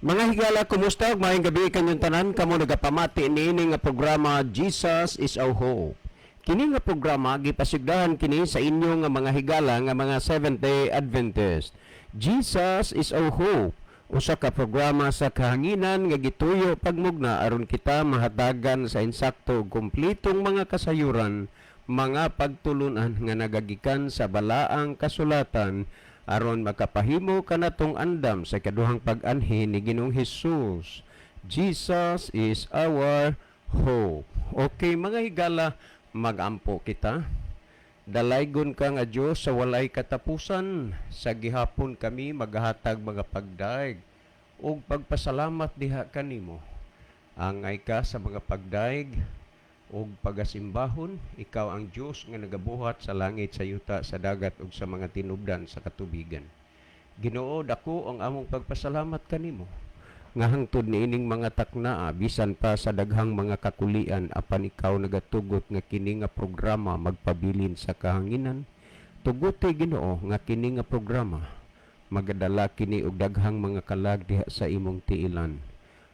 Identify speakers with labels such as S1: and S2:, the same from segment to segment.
S1: Mga higala, kumusta? Ug maayong gabi kanyong tanan kamo nagapamati niini nga programa, Jesus is Our Hope. Kini nga programa gipasigdahan kini sa inyo nga mga higala nga mga Seventh-day Adventist. Jesus is Our Hope. Usa ka programa sa kahanginan nga gituyo pagmugna aron kita mahatagan sa insakto ug kumpletong mga kasayuran, mga pagtulunan nga nagagikan sa balaang kasulatan aron makapahimo kanatong andam sa kaduhang pag-anhi ni Ginoong Hesus. Jesus is our hope. Okay, mga higala, magampo kita. Dalaygon ka nga Dios sa walay katapusan, sa gihapon kami maghatag mga pagdaig ug pagpasalamat diha kanimo. Angay ka sa mga pagdaig ug pagasimbahon, ikaw ang Dios nga nagabuhat sa langit, sa yuta, sa dagat ug sa mga tinubdan sa katubigan. Ginoo, dako ang among pagpasalamat kanimo nga hangtod niining mga taknaa, bisan pa sa daghang mga kakulian, apan ikaw nagatugot nga kini nga programa magpabilin sa kahanginan. Tuguti, Ginoo, nga kini nga programa magadala kini og daghang mga kalag diha sa imong tiilan.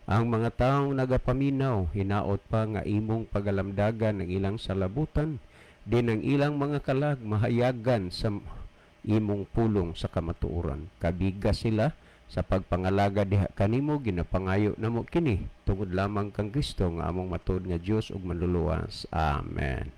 S1: Ang mga taong nagapaminaw, hinaot pa nga imong pagalamdagan ang ilang salabutan din ang ilang mga kalag mahayagan sa imong pulong sa kamatuoran. Kabiga sila sa pagpangalaga diha kanimo. Ginapangayo namo kini tungod lamang kang Kristo nga among matuod nga Dios ug Manluluwas. Amen.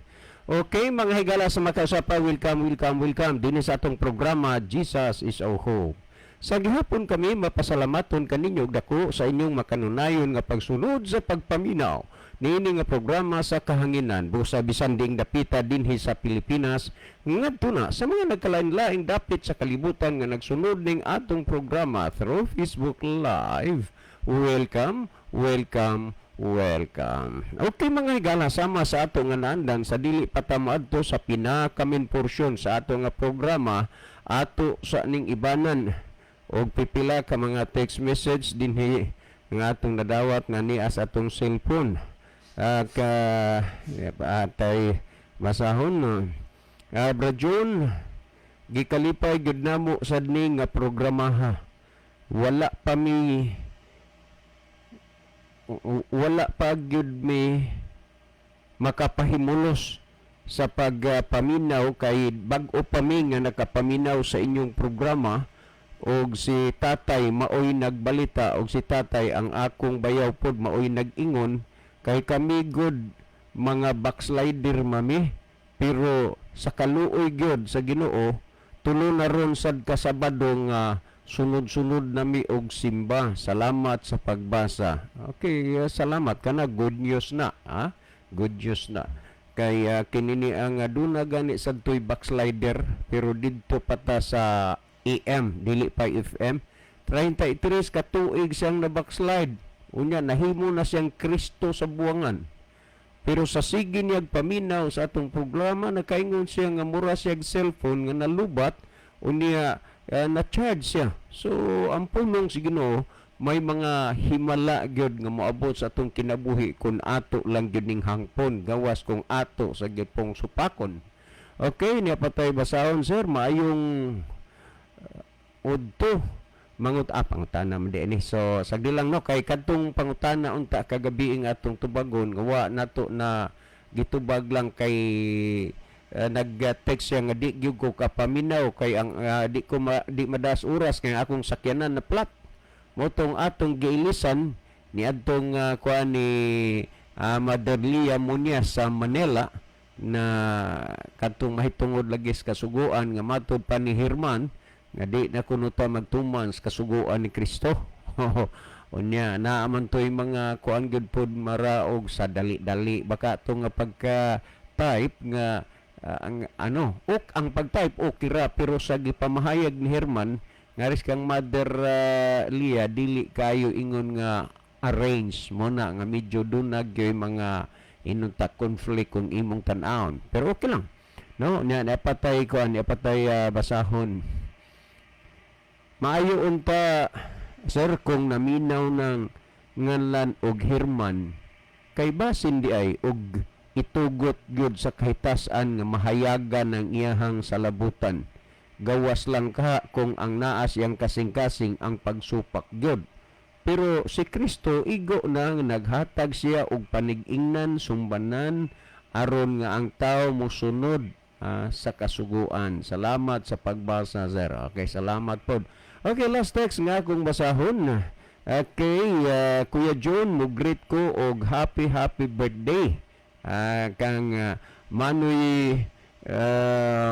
S1: Okay, mga higala sa makausapa, welcome, welcome, welcome dinhi sa atong programa, Jesus is Our Hope. Sa gihapon kami mapasalamaton kaninyo og dako sa inyong makanunayon nga pagsunod sa pagpaminaw niini nga programa sa kahanginan busa bisan ding dapita dinhi sa Pilipinas ngadto na sa mga nagkalain-laing dapit sa kalibutan nga nagsunod ning atong programa through Facebook Live. Welcome, welcome, welcome. Okay, mga higala, sama sa ato nga naandan, sa dili pa ta moadto sa pinaka-main porsyon sa ato nga programa, ato sa ning ibanan og pipila ka mga text message dinhi nga atong nadawat nga niya sa atong cellphone. Ka atay basahon no. Bra Jun, gikalipay gyud namo sad ni nga programa ha. Wala pa gyud mi makapahimulos sa pagpaminaw kay bag-o pa mi nga nakapaminaw sa inyong programa og si tatay maoy nagbalita og si tatay ang akong bayaw pod maoy nag-ingon kay kami gud mga backslider mami, pero sa kaluoy gyud sa Ginoo, tulo na ron sad ka Sabado nga sunod-sunod nami og simba. Salamat sa pagbasa. Okay, salamat kana, good news na ha, good news na kay kinini ang aduna gani sad toy backslider, pero didto pa ta sa AM, dili pa FM. 33 ka tuig siyang na backslide, unya nahimo na siyang Kristo sa buwangan, pero sa sige niyag paminaw sa atong programa, nakaingon siya nga mura siya cellphone nga nalubat, unya na-charge siya. So ang pulong si Ginoo, may mga himala gyud nga moabot sa atong kinabuhi kung ato lang gyud ning hangpon, gawas kung ato sa gyud pong supakon. Okay, niya patay basahon, sir, maayong udto mangut pangutana man di ni. So sagdi lang no, kay kadtong pangutana unta kagabi nga atong tubagon nga wa nato na gitubag lang kay nag-text siya nga di gyud ko kapaminaw kay ang di ko di madas oras kay akong sakyanan na flat. Mao tong atong giilisan ni adtong kuan ni Mother Lia Muñoz sa Manila na kadtong mahitungod lagi sa kasuguan nga matud pa ni Herman nga di na kuno ta magtuman sa kasuguan ni Kristo. Unya naa man toy mga kuan gyud pod maraog sa dali-dali baka to nga pagka type nga ang ano ok ang pag-type okay ra, pero sa gipamahayag ni Herman ngaris kang Mother Lia, dili kayo ingon nga arrange mo na nga medyo dunag gyud mga inunta conflict kung imong tan-awon, pero okay lang no. Nya napatay ko, napatay basahon. Maayo unta, sir, kung naminaw ng nganlan og Herman kay basin di ay og itugot gyud sa kahitasan nga mahayagan ang iyahang salabutan, gawas lang ka kung ang naa siyang kasing-kasing ang pagsupak gyud. Pero si Kristo igo nang naghatag siya og panig-ingnan, sumbanan, aron nga ang tao mosunod sa kasuguan. Salamat sa pagbasa, sir. Okay, salamat pod. Okay, last text nga akong basahon. Okay, Kuya John, mo-greet ko og happy happy birthday kang Manoy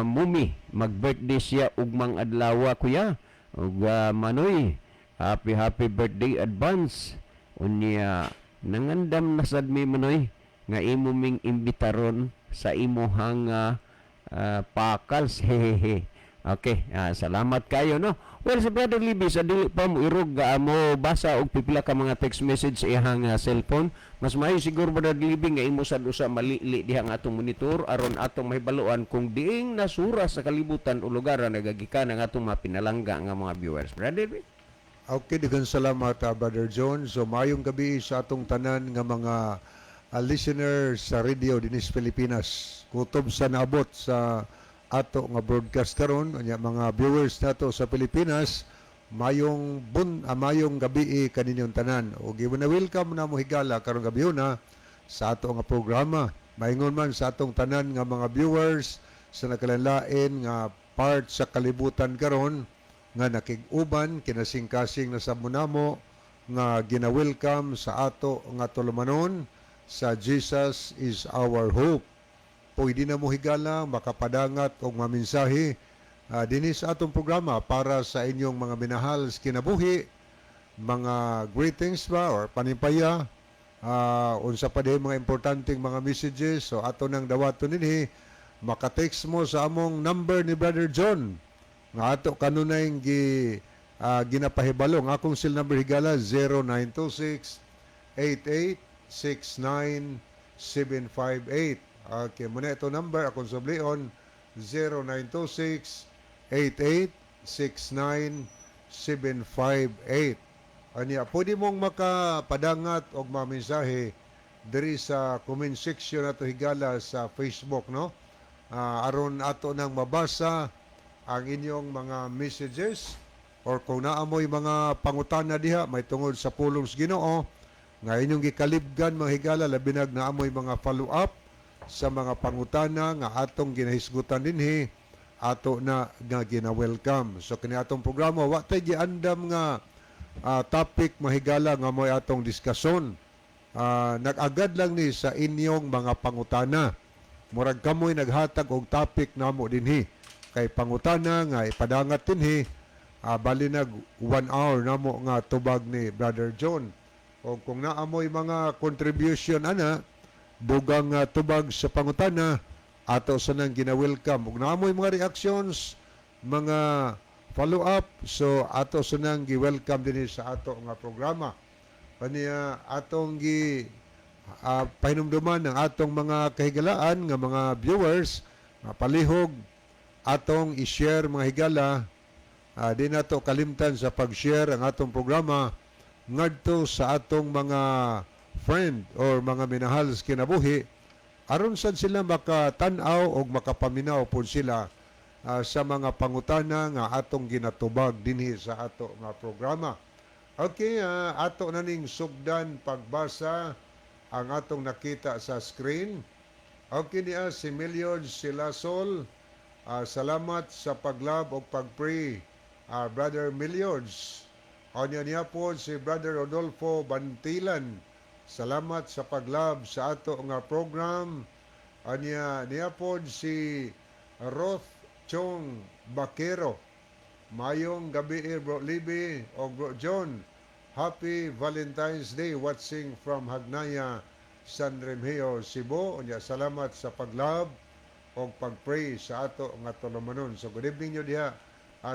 S1: Mumi. Mag-birthday siya ugmang adlaw, kuya. Ug Manoy, happy happy birthday advance. Unya nangandam na sad mi, Manoy, nga imo ming imbitaron sa imuhang pakals, hehehe. Okay, salamat kayo, no. Well, si Brother Libby, sa dili pa mo irog mo basa og pipila ka mga text message sa iyang cellphone. Mas maayo siguro, Brother Libby, nga imo sad usa malili diha nga atong monitor aron atong mahibaluan kung diing nasura sa kalibutan o lugar nagagikan ang atong mga pinalangga nga mga viewers. Brother Libby.
S2: Okay, daghang salamat, Brother John. So maayong gabi sa atong tanan nga mga listeners sa radio dinis Pilipinas. Kutob sa naabot sa ato nga broadcast karon, unya mga viewers nato sa Pilipinas, mayong gabi kaninyong tanan. Ug na welcome na mo, higala, karong gabi na sa ato nga programa. Maingon man sa atong tanan nga mga viewers sa nakalanlain nga part sa kalibutan karon nga nakig-uban, kinasingkasing na sa munamo nga gina-welcome sa ato nga tulumanon sa Jesus Is Our Hope. Pwede na mo, higala, makapadangat og maminsahe dinhi sa atong programa para sa inyong mga minahal sa kinabuhi, mga greetings ba or panimpaya, unsa pa diay mga importanteng mga messages. So ato nang dawaton dinhi, maka-text mo sa among number ni Brother John nga ato kanunay gi ginapahibalo. Ang akong cell number, higala, 0926 8869 758. Okay, muna ito number akong sublion, 0926 8869 758. Anya, pwede mong makapadangat og mga mensahe diri sa comment section nato, higala, sa Facebook, no? Aron ato nang mabasa ang inyong mga messages or kung naa moy mga pangutana diha may tungod sa pulong sa Ginoo nga inyong gikalibgan, mga higala, labi nag naa moy mga follow up sa mga pangutana nga atong ginahisgutan dinhi, ato na nga gina-welcome. So kini atong programa, wa tay giandam nga topic, mahigala, nga mo'y atong diskusyon. Nag-agad lang ni sa inyong mga pangutana. Murag kamoy naghatag og topic namo dinhi. Kay pangutana nga ipadangat dinhi, bali nag 1 hour namo nga tubag ni Brother John. O kung naa moy mga contribution ana, dugang tubag sa pangutana, ato sa nang gina-welcome. Ug naa moy mga reactions, mga follow up, so ato sa nang gi-welcome dinhi sa ato nga programa. Kaniya atong gi pahinumduman ng atong mga kahigalaan nga mga viewers, palihog atong i-share, mga higala, di nato kalimtan sa pag-share ang atong programa ngadto sa atong mga friend or mga minahal sa kinabuhi aron sad sila makatan-aw og makapaminaw pod sila sa mga pangutana nga atong ginatubag dinhi sa ato nga programa. Okay, ato na ning sugdan pagbasa ang atong nakita sa screen. Okay niya si Million Silasol. Salamat sa pag-love o pag-pray, Brother Millions. Onya niya po si Brother Rodolfo Bantilan. Salamat sa pag-love sa ato nga program. Anya niya po si Roth Chong Bakero. Mayong gabi, Bro Libby o Bro John. Happy Valentine's Day, watching from Hagnaya, San Remigio, Cebu. Unya salamat sa pag-love o pag-pray sa ato nga tulumanon. So good evening nyo diha,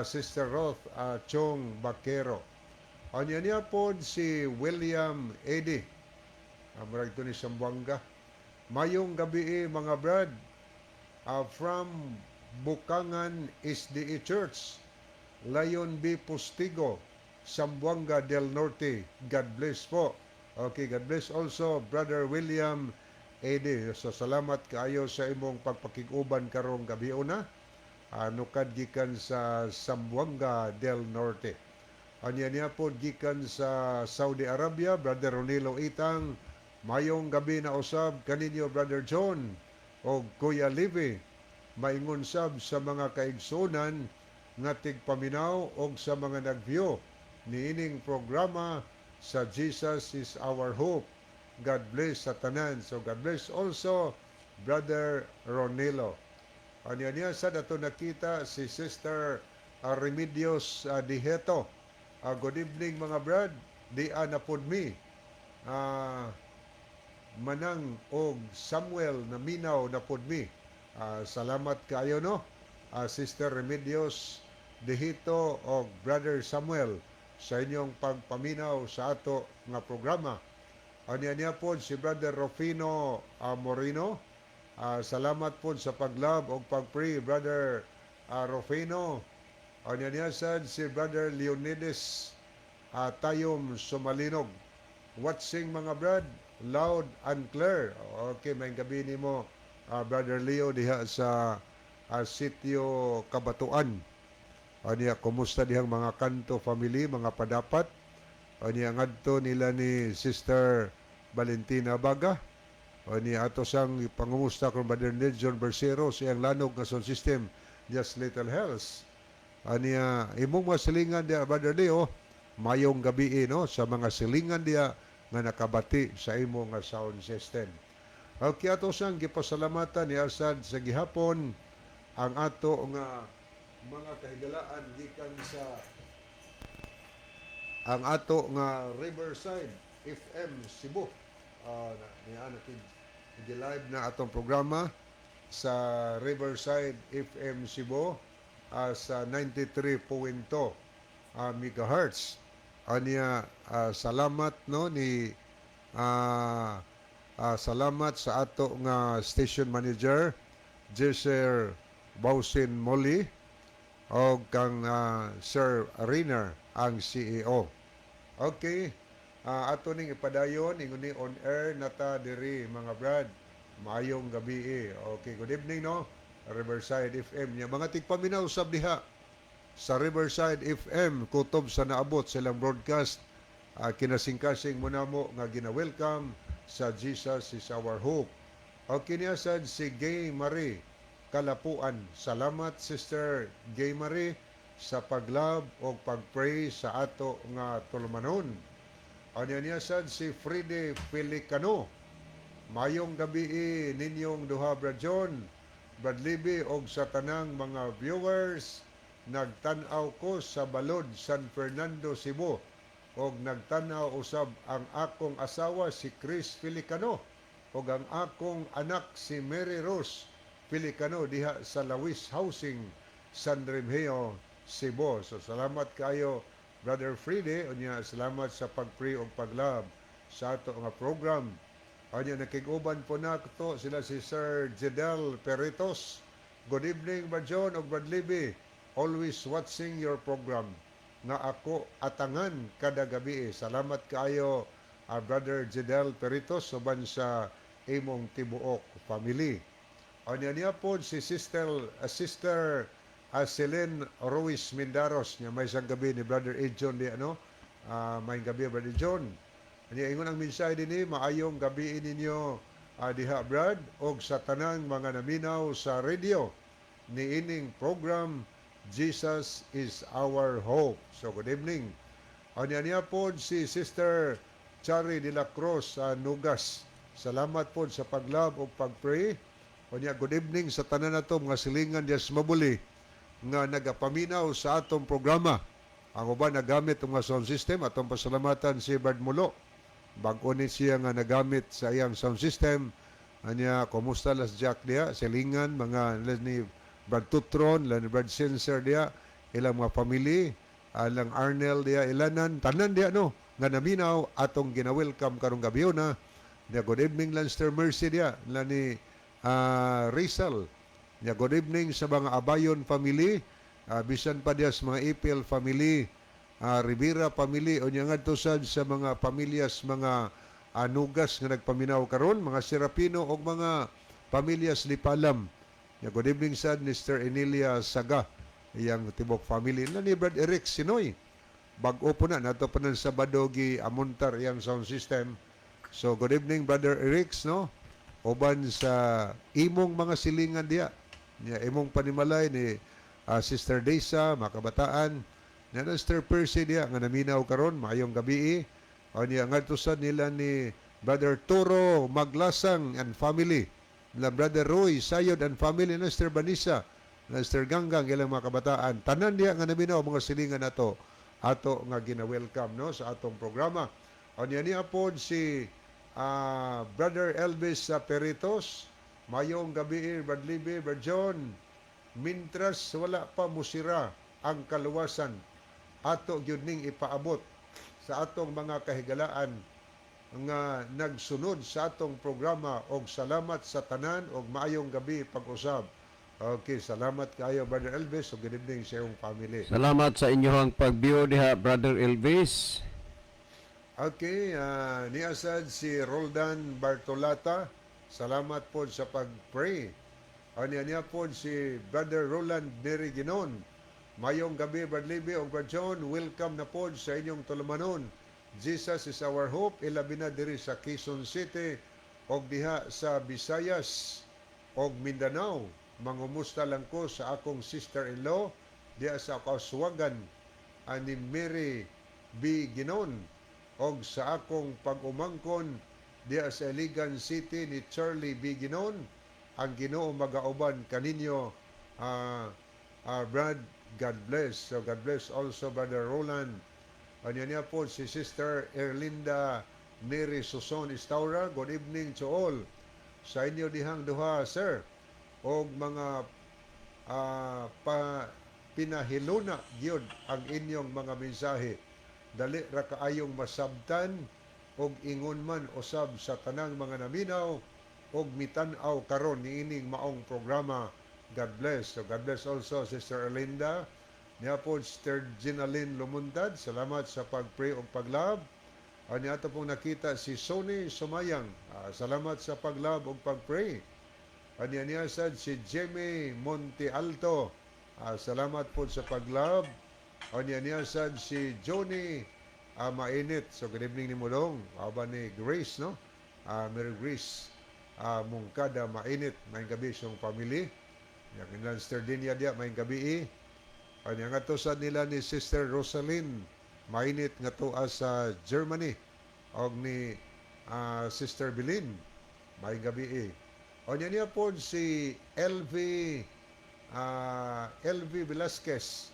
S2: Sister Roth Chong Bakero. Unya niya po si William Eddy. Murag ito ni Sambuanga. Mayong gabi, mga brad. From Bukangan SDA Church, Lion B. Postigo, Zamboanga del Norte. God bless po. Okay, God bless also, Brother William Ede. So salamat kaayo sa imong pagpakig-uban karong gabi una. Nukad gikan sa Zamboanga del Norte. Anya niya po gikan sa Saudi Arabia, Brother Ronilo Itang. Mayong gabi na usab kaninyo, Brother John o Kuya Livy. Maingon sab sa mga kaigsunan nga tigpaminaw og sa mga nag-view niining programa sa Jesus is Our Hope. God bless sa tanan. So God bless also, Brother Ronilo. Anya niya sa dato nakita si Sister Remedios Diheto. Good evening, mga brad. Di na pod mi. Manang og Samuel na minaw na pod mi. Salamat kaayo, no. Sister Remedios Dihito og Brother Samuel sa inyong pagpaminaw sa ato nga programa. Anya niya po si Brother Rufino Moreno. Salamat po sa pag-love og pag-pray, Brother Rufino. Anya niya sad si Brother Leonidas Tayom Sumalinog. Watching, mga brad, loud and clear. Okay, may gabi nimo, Brother Leo, diha sa Sitio Kabatuan. Anya, kumusta dihang mga Kanto family, mga padapat? Anya ngadto nila ni Sister Valentina Baga. Anya ato sang pangumusta kung Brother Nelson Bersero sa iyang lanog nga sound system, Just Little Hells. Anya imong mga silingan diya, Brother Leo, mayong gabi, no, sa mga silingan diya nga nakabati sa imo nga sound system. Okay, ato sang gipasalamatan ni Asad sa gihapon ang ato nga mga kahigalaan gikan sa ang ato nga Riverside FM Cebu. Niya live na atong programa sa Riverside FM Cebu sa 93.2 megahertz. Anya salamat, no, ni salamat sa ato nga station manager Jesser Bausin Molly o kang Sir Riner ang CEO. Okay. Ato ning ipadayon ingon ni on air nata diri, mga brad. Maayong gabi eh. Okay, good evening, no. Riverside FM nya mga tigpaminaw sab diha sa Riverside FM kutob sa naabot silang broadcast, kinasingkasing mo namo nga gina-welcome sa Jesus is Our Hope. Okay niya sad si Gay Marie Kalapuan. Salamat, Sister Gay Marie, sa pag-love o pag-pray sa ato nga tulumanon. Anya niya sad si Frede Pelicano. Mayong gabi ninyong duha, Brad John, Brad Libby og sa tanang mga viewers. Nagtan-aw ko sa Balod, San Fernando, Cebu og nagtan-aw usab ang akong asawa si Chris Pelicano og ang akong anak si Mary Rose Pelicano diha sa Lawis Housing, San Remigio, Cebu. So salamat kayo, Brother Frede, unya salamat sa pag-pray og pag-love sa ato nga program. Anya nakig-uban po na to sila si Sir Jedel Peritos. Good evening, Brad John ug Brad Libby. Always watching your program. Nga ako atangan kada gabi. Salamat kaayo, Brother Jedel Peritos, uban sa imong tibuok family. Anya niya po si Sister Celine Ruiz Mindaros nya may isang gabi ni Brother Edjon di ano, may gabi, Brother John. Anya ingon ang mensahe dinhi, maayong gabi ninyo diha, Brad, og sa tanang mga naminaw sa radio niining program Jesus is Our Hope. So good evening. Anya niya po si Sister Chari de la Cruz sa Nugas. Salamat po sa pag-love ug pag-pray. Unya good evening sa tanan nato mga silingan diya sa Mabuli nga nagapaminaw sa atong programa. Ang uban nagamit ang mga sound system, atong pasalamatan si Brad Mulo. Bag-o ni siya nga nagamit sa iyang sound system. Anya, kumusta las Jack diya, silingan, mga ni Brad Tutron, lan ni Brad Sensor diya, ilang mga family, alang Arnel diya, ilanan, tanan diya, no, nga naminaw, atong gina-welcome karong gabi na. Diya, good evening, Lanster Mercy diya, lan ni Rizal. Ya, good evening sa mga Abayon family, bisan pa diya sa mga Ipil family, Rivera family, unya ngadto sad sa mga pamilyas mga Anugas nga nagpaminaw karon, mga Serapino ug mga pamilyas Lipalam. Ya, good evening sad Mr. Emilia Saga, iyang tibok family. Na ni Brad Eric Sinoy. Bag-o po na nato pa ng Sabado gi amuntar iyang sound system. So good evening, Brother Ericks, no? Uban sa imong mga silingan diya. Niya imong panimalay ni Sister Desa, mga kabataan. Niya na Sister Percy diya nga naminaw karon, maayong gabi. O niya ngadto sa nila ni Brother Toro Maglasang and family. Nila Brother Roy Sayod and family, na Sister Vanessa, na Sister Ganggang, ilang mga kabataan. Tanan diya nga naminaw, mga silingan nato ato nga gina-welcome, no, sa atong programa. O niya niya pod si Brother Elvis sa Peritos. Mayong gabi, Brad Libby, Brad John. Mintras wala pa musira ang kaluwasan, ato gyud ning ipaabot sa atong mga kahigalaan nga nagsunod sa atong programa og salamat sa tanan og maayong gabi pag-usab. Okay, salamat kaayo, Brother Elvis, ug good evening sa iyong family.
S1: Salamat sa inyong pag-view diha, Brother Elvis.
S2: Okay, niasad si Roldan Bartolata. Salamat po sa pag-pray. Niya niya po si Brother Roland Neri Ginon. Mayong gabi, Brad Libby o Brad John. Welcome na po sa inyong tulumanon. Jesus is our hope. Ilabi na diri sa Quezon City og diha sa Visayas og Mindanao. Mangumusta lang ko sa akong sister-in-law diha sa Kauswagan, ani Mary B. Ginon, og sa akong pag-umangkon diha sa Iligan City ni Charlie B. Ginon. Ang Ginoo magauban kaninyo, Brad. God bless. So God bless also, Brother Roland. Anya niya po si Sister Erlinda Neri Suson Istaura. Good evening to all sa inyo dihang duha, sir, og mga pa pinahiluna gyud ang inyong mga mensahe, dali ra kaayong masabtan og ingon man usab sa tanang mga naminaw og mitan-aw karon niining maong programa. God bless. So God bless also, Sister Erlinda. Niya po Sister Ginaline Lumuntad, salamat sa pag-pray og pag-love. Niya ato pong nakita si Sony Sumayang. Salamat sa pag-love og pag-pray. Anya niya sad si Jimmy Monte Alto. Salamat po sa pag-love. Anya niya sad si Johnny Mainit. So good evening ni Mulong. Aba ni Grace, no? Mary Grace Mungkada Mainit. Maayong gabi sa family. Yang inlan Sister Dinya diya, maayong gabi eh. Anya nga to sa nila ni Sister Rosaline Mainit nga to sa Germany og ni Sister Bilin. Maayong gabi eh. O niya niya po si LV Velasquez.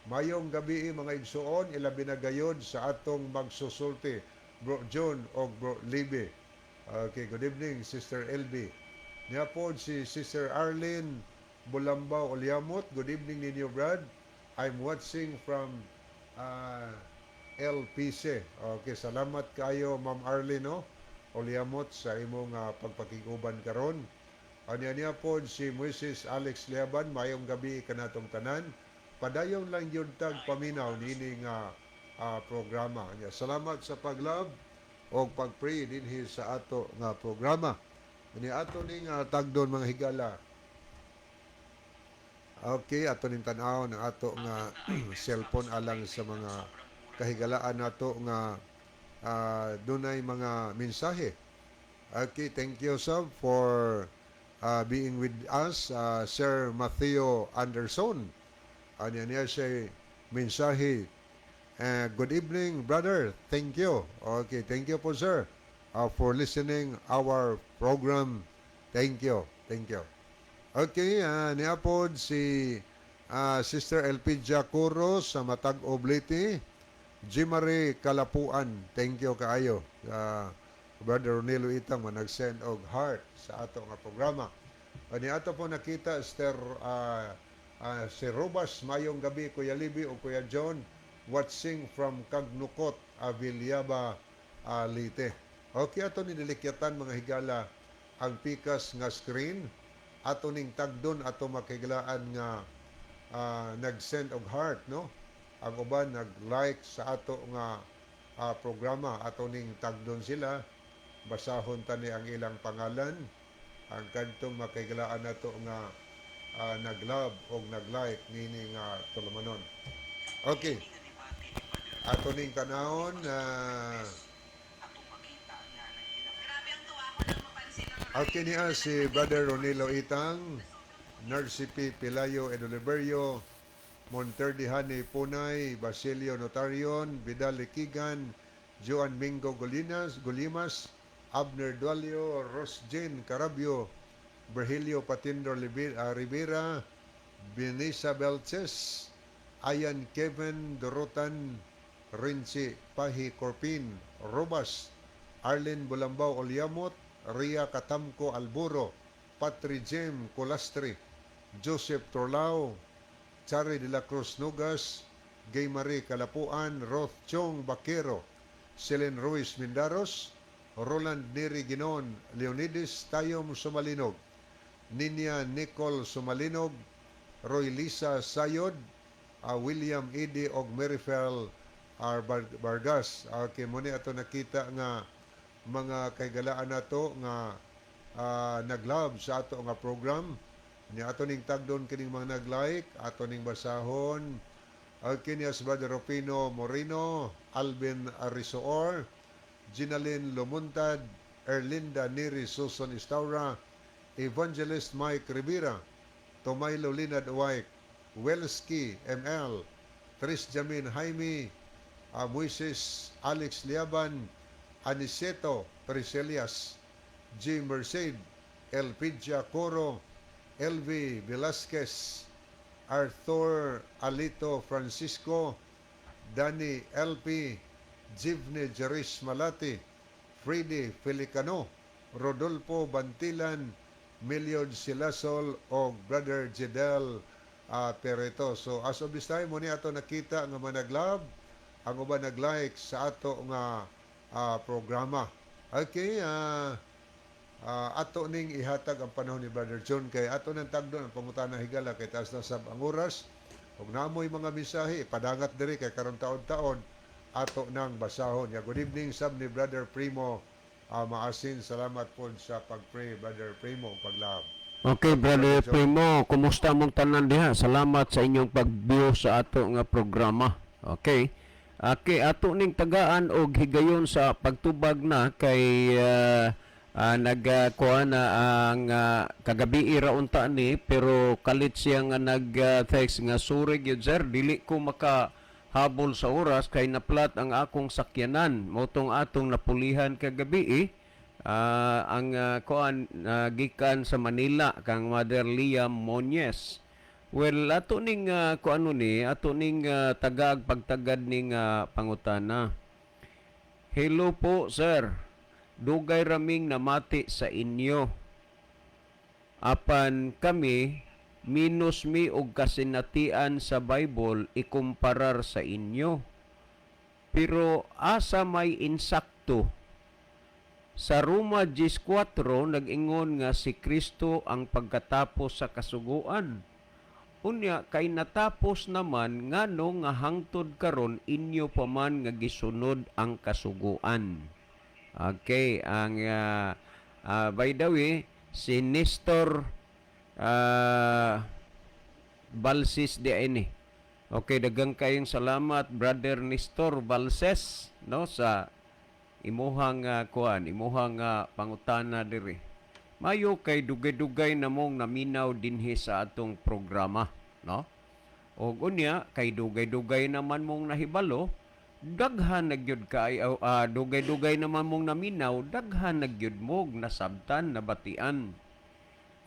S2: Mayong gabi, mga igsuon, ilabi na gayod sa atong magsusulti, Bro John og Bro Libby. Okay, good evening, Sister LV. Niya po si Sister Arlene Bulambao Olyamot. Good evening ninyo, Brad. I'm watching from LPC. Okay, salamat kayo, Ma'am Arlene, no? Olyamot, sa imong pagpakiguban karon. Anya niya po si Mrs. Alex Liaban, mayong gabi kanatong tanan. Padayon lang yun tag paminaw nini nga programa. Anya, salamat sa pag-love o pag-pray dinhi sa ato nga programa. Ani ato ning tagdon, mga higala. Okay, ato ning tan-aw ng ato nga cellphone alang sa mga kahigalaan nato nga dunay mga mensahe. Okay, thank you, sir, for being with us, Sir Matthew Anderson. Ano niya siya mensahe. Good evening, brother. Thank you. Okay, thank you po, sir, for listening our program. Thank you. Thank you. Okay, niya pod si Sister Elpidia Curo sa Matag Obliti. Jimary Kalapuan. Thank you kaayo. Brother Ronelo Itang man nag-send og heart sa ato nga programa. Ani ato po nakita Sister si Robas, mayong gabi, Kuya Libby o Kuya John, watching from Kagnukot, Avillaba, Leyte. Okay, ato ni nilikyatan, mga higala, ang pikas nga screen ato ning tagdon ato makigalaan nga nag-send og heart, no? Ang uban nag-like sa ato nga programa. Ato ning tagdon sila, basahon tani ang ilang pangalan, ang kadtong makigalaan nato nga nag-love o nag-like nini nga tulumanon. Okay. Ato ning tanawon okay niya si Brother Ronilo Itang, Narcy P. Pilayo Edoliberio, Monterde Hani Punay, Basilio Notarion, Vidal Likigan, Joan Mingo Golinas, Golimas, Abner Dualio, Ros Jane Carabio, Virgilio Patindo Rivera, Benisa Belches, Ayan Kevin Dorotan, Rinchi Pahi Corpin, Robas, Arlen Bulambao Olyamot, Ria Katamko Alburo, Patri Jem Colastri, Joseph Torlao, Chari de la Cruz Nugas, Gay Marie Kalapuan, Roth Chong Baquero, Selen Ruiz Mindaros, Roland Neri Ginon, Leonides Tayom Sumalinog, Ninya Nicole Sumalinog, Roy Lisa Sayod, William Edi og Merifel R. Vargas. Okay, mao ni ato nakita nga mga kahigalaan nato nga nag-love sa ato nga program. Ni ato ning tagdon kining mga nag-like, ato ning basahon. Okay niya si Brother Rufino Moreno, Alvin Arisoor, Ginalyn Lumuntad, Erlinda Neri Susan Istaura, Evangelist Mike Rivera, Tomaylo Linad White, Welski ML, Tris Jamin Jaime, Moises Alex Liaban, Aniceto Priscilias, G. Merced, Elpidia Coro, LV Velasquez, Arthur Alito Francisco, Danny LP, Jivne Jeris Malati, Freddy Felicano, Rodolfo Bantilan, Meliod Silasol o Brother Jedel Pereto. So as of this time, mao ni ato nakita nga mga nag-love, ang uban nag-like sa ato nga programa. Okay, ato ning ihatag ang panahon ni Brother John kay ato nang tagdon ang pangutana, higala, kay taas na sab ang oras ug namoy mga mensahe ipadangat diri kay karon taon-taon ato nang basahon. Ya, good evening sab ni Brother Primo Maasin. Salamat po sa pag-pray, Brother Primo, ug pag-love.
S1: Okay, Brother
S2: Brother John.
S1: Primo, kumusta mong tanan diha? Salamat sa inyong pag-view sa ato nga programa. Okay. Okay, ato ning tagaan og higayon sa pagtubag na kay nagkuha na ang kagabi ra unta ni, pero kalit siya nga nag-text nga, "Sorry gyud sir, dili ko maka habol sa oras kay naplat ang akong sakyanan." Mao tong atong napulihan kagabi eh. Ang kuan gikan sa Manila kang Mother Liam Monyes. Well, ato ning kuano ni, ato ning tagag pagtagad ning pangutana. "Hello po, sir. Dugay raming namati sa inyo. Apan kami minus mi og kasinatian sa Bible ikumparar sa inyo. Pero asa may insakto? Sa Roma 14 nag-ingon nga si Kristo ang pagkatapos sa kasuguan. Unya kay natapos naman, ngano nga hangtod karon inyo pa man nga gisunod ang kasuguan?" Okay, ang by the way, si Nestor Balsis di ini. Okay, daghang kayong salamat, Brother Nestor Balses, no, sa imuhang kuan, imuhang pangutana diri. Mayo kay dugay-dugay na mong naminaw dinhi sa atong programa, no? Og unya kay dugay-dugay naman mong nahibalo, daghan na gyud kay dugay-dugay naman mong naminaw, daghan na gyud mog nasabtan, nabatian.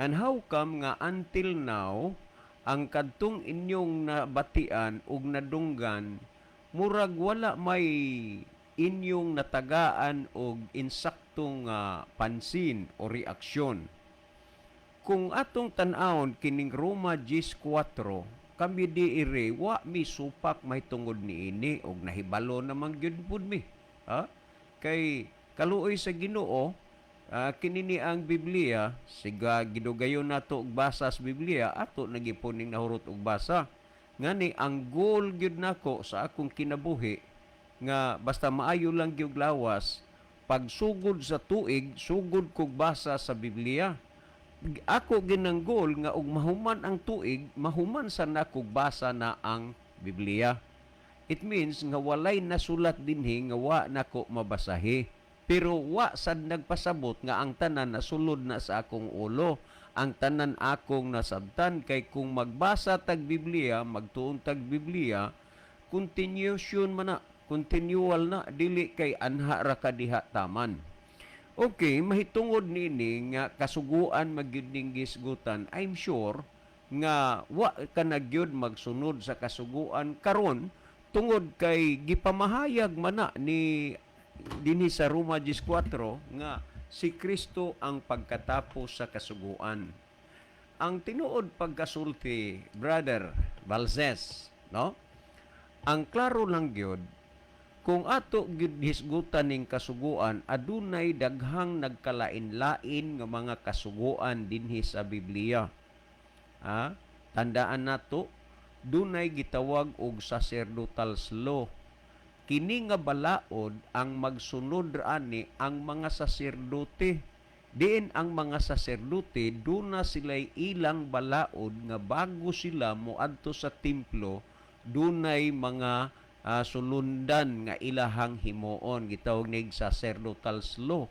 S1: And how come nga until now ang kadtong inyong nabatian ug nadunggan murag wala may inyong natagaan og insaktong pansin o reaksyon? Kung atong tan-awon kining Roma 14, kami di iri wa mi supak may tungod niini og nahibalo naman gyud pud mi. Ha? Kay kaluoy sa Ginoo, kini ni ang Biblia, siga gidugayon nato og basa sa Biblia, ato na gyud ning nahurot og basa. Ngani ang goal gyud nako sa akong kinabuhi nga basta maayo lang gyud lawas, pagsugod sa tuig, sugod kog basa sa Biblia. Ako ginang goal nga og mahuman ang tuig, mahuman sa nakog basa na ang Biblia. It means nga walay nasulat dinhi nga wa nako mabasahi. Pero wa sad nagpasabot nga ang tanan nasulod na sa akong ulo. Ang tanan akong nasabtan kay kung magbasa tag Biblia, magtuon tag Biblia, continuation man na, continual na, dili kay anha ra ka diha taman. Okay, mahitungod niini nga kasuguan magyud ning gisgutan, I'm sure nga wa ka na gyud magsunod sa kasuguan karon tungod kay gipamahayag man na ni dinhi sa Roma 14 nga si Kristo ang pagkatapos sa kasuguan. Ang tinuod pagkasulti, Brother Balses, no? Ang klaro lang gyud, kung ato gyud hisgutan ning kasuguan, adunay daghang nagkalain-lain nga mga kasuguan dinhi sa Biblia. Ha? Tandaan nato, dunay gitawag og sacerdotal law. Kini nga balaod ang magsunod ani ang mga saserdote. Diin ang mga saserdote, duna sila'y ilang balaod nga bago sila moadto sa templo, dunay mga sulundan nga ilahang himuon, gitawag nig sacerdotal law.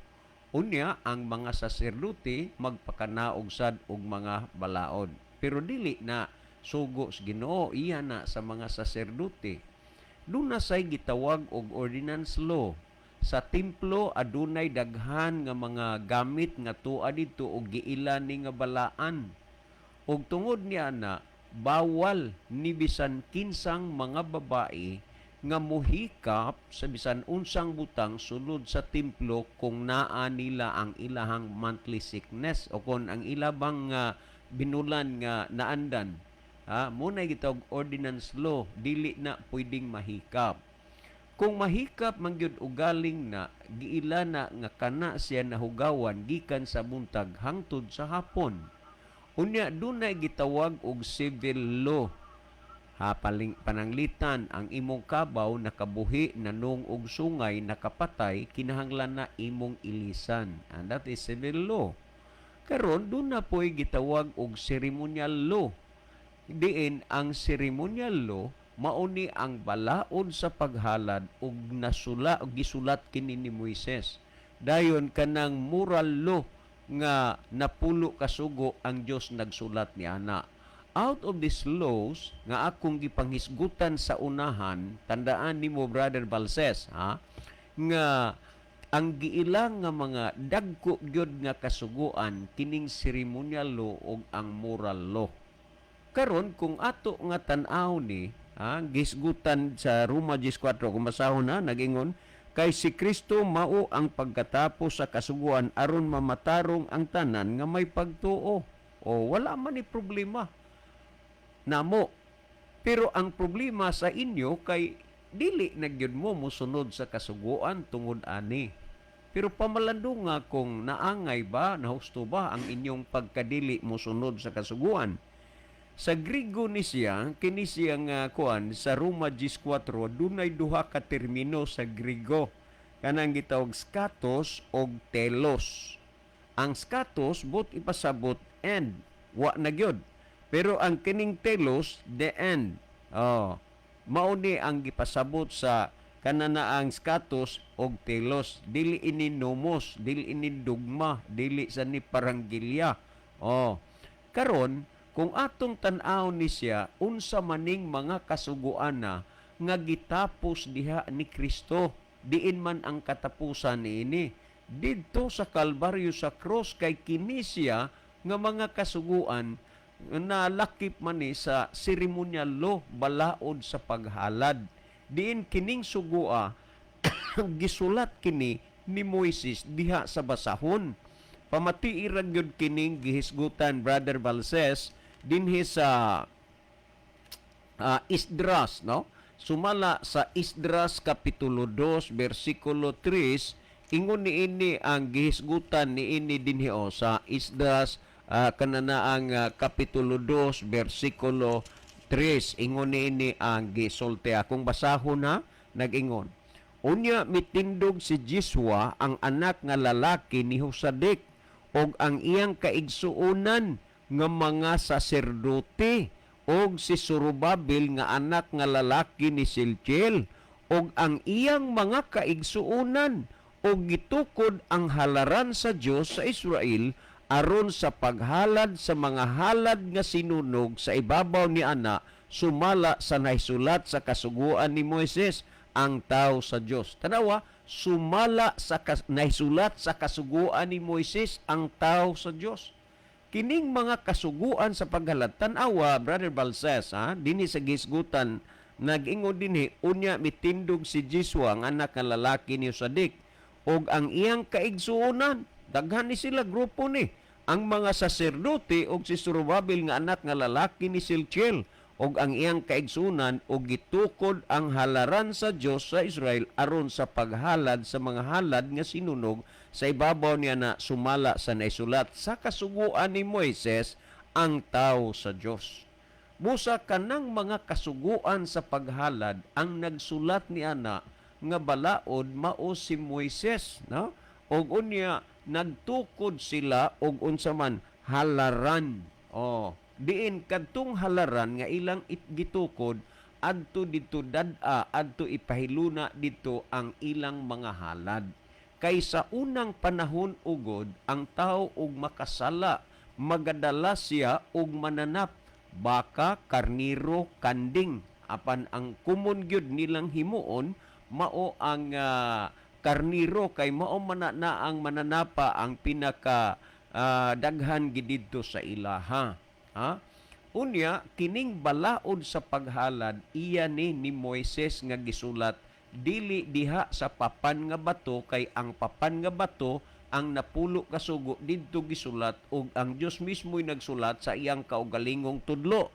S1: Unya ang mga saserdote magpakanaog sad og mga balaod, pero dili na sugo sa Ginoo, iya na sa mga saserdote. Duna say gitawag og ordinance law. Sa templo adunay daghan nga mga gamit nga tua didto og giila ni nga balaan, og tungod niya na bawal ni bisan kinsang mga babae nga muhikap sa bisan unsang butang sulod sa templo kung naa nila ang ilahang monthly sickness o kon ang ilabang binulan nga naandan. Ha, mao na gitawag ordinance law, dili na pwedeng mahikap. Kung mahikap man gyud ugaling na giila na nga kana siya nahugawan gikan sa buntag hangtod sa hapon. Unya dunay gitawag og civil law. Ha, paling, pananglitan ang imong kabaw nakabuhi nanong og sungay, nakapatay, kinahanglan na imong ilisan, and that is civil law. Karon duna po'y gitawag og ceremonial law. Diin ang ceremonial law mao ni ang balaod sa paghalad ug nasula og gisulat kini ni Moises. Dayon kanang moral law nga napulo kasugo ang Dios nagsulat ni ana. Out of these laws nga akong gipanghisgutan sa unahan, tandaan nimo, Brother Balses, ha, nga ang giilang nga mga dagko gyud nga kasuguan kining ceremonial law ug ang moral law. Karon kung ato nga tan-aw ni, ha, gisgutan sa Roma 14, kung basahon na, nagingon kay si Kristo mao ang pagkatapos sa kasuguan aron mamatarong ang tanan nga may pagtuo. O wala man ni problema namo. Pero ang problema sa inyo kay dili na gyud mo mosunod sa kasuguan tungod ani. Pero pamalandunga kung naangay ba, nahusto ba ang inyong pagkadili mosunod sa kasuguan. Sa Grigo ni siya, kini siya nga kuan sa Roma 14, dunay duha ka termino sa Grigo. Kanang gitawag skatos og telos. Ang skatos but ipasabot end, wa na gyud. Pero ang kining telos, the end. Oh, mao ni ang gipasabot sa kanana ang skatos og telos. Dili ini nomos, dili ini dugma, dili sa ni paranggilya. Oh. Karon, kung atong tan-aw ni siya, unsa maning mga kasuguan na nga gitapos diha ni Kristo, diin man ang katapusan niini? Didto sa Kalbaryo, sa cross, kay kini siya nga mga kasuguan na lakip man ni sa seremonyal law, balaod sa paghalad. Diin kining sugua gisulat kini ni Moises diha sa basahon. Pamatii ra gyud kining gihisgutan, Brother Balses, dinhi sa Isdras, no? Sumala sa Isdras kapitulo 2 bersikulo 3, ingon niini ang gihisgutan niini dinhi o sa Isdras kanana ang kapitulo 2 bersikulo 3, ingon niini ang gisulti. Akong basahon ha. Nag-ingon, "Unya mitindog si Jesua, ang anak nga lalaki ni Josadak, og ang iyang kaigsuonan nga mga saserdote." Og si Surubabel nga anak nga lalaki ni Siltiel og ang iyang mga kaigsuonan, og gitukod ang halaran sa Dios sa Israel aron sa paghalad sa mga halad nga sinunog sa ibabaw ni ana, sumala sa nahisulat sa kasuguan ni Moises, ang tao sa Dios. Tanawa, sumala sa nahisulat sa kasuguan ni Moises, ang tao sa Dios. Kining mga kasuguan sa paghalad, tan-awa, Brother Balses, ha, dinhi sa gisgutan, nag-ingon dinhi, unya mitindog si Jesua ang anak nga lalaki ni Sadik og ang iyang kaigsuonan, daghan ni sila, grupo ni ang mga saserdote, og si Zorobabel nga anak nga lalaki ni Siltiel og ang iyang kaigsuonan, og gitukod ang halaran sa Dios sa Israel aron sa paghalad sa mga halad nga sinunog sa ibabaw niya na, sumala sa naisulat sa kasuguan ni Moises, ang tao sa Dios. Busa kanang mga kasuguan sa paghalad, ang nagsulat ni ana nga balaod mao si Moises, no? Og unya nagtukod sila og unsa man halaran. Oh, diin kadtong halaran nga ilang gitukod adto didto dad-a, adto ipahiluna didto ang ilang mga halad. Kay sa unang panahon ugod, ang tao og makasala, magadala siya og mananap, baka, karniro, kanding. Apan ang common gyud nilang himuon mao ang karniro, kay mao man na ang mananapa ang pinaka daghan gid didto sa ilaha, ha. Unya kining balaod sa paghalad, iya ni Moises nga gisulat, dili diha sa papan nga bato, kay ang papan nga bato, ang 10 ka sugo didto gisulat ug ang Dios mismo'y nagsulat sa iyang kaugalingong tudlo.